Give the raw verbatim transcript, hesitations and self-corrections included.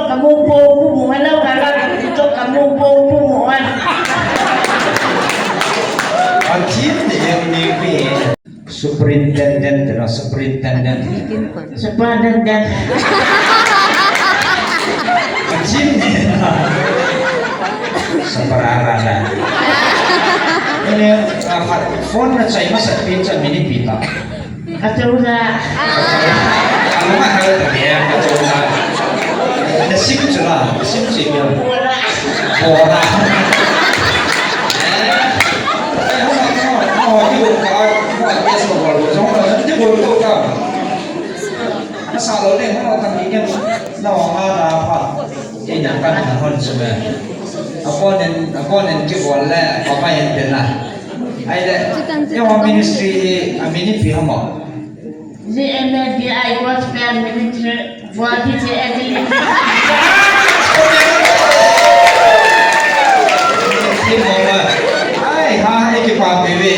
Kamu po pu mu, hello, kala, kamu po pu mu, an. Atin de em ni pi. Superintendent, no, superintendent. Superintendent. Atin de. Saparara na. Ini, ah, phone na chai masa pin cha mini pita. Kachau la. Ano nga hal ta dia, kachau la. Nasim chula, nasim chula. Bora. Bora. Eh, eh, ho, ho, ho, ho, ho, ho, yes, ho, ho, ho, ho, ho, ho, ho, ho. Nasa lo le, ho, ho, tam ni ken. Na, ho, ha, na, ha. Ina kan na hon sume. Aponen, aponen ki bol le, papa yen pena. Ai le, ye ho ministry, a mini pi hamo. G M F D I Gospel Ministry, Guwahati che Evelyn. Ai, ha, e ki pa pe ve.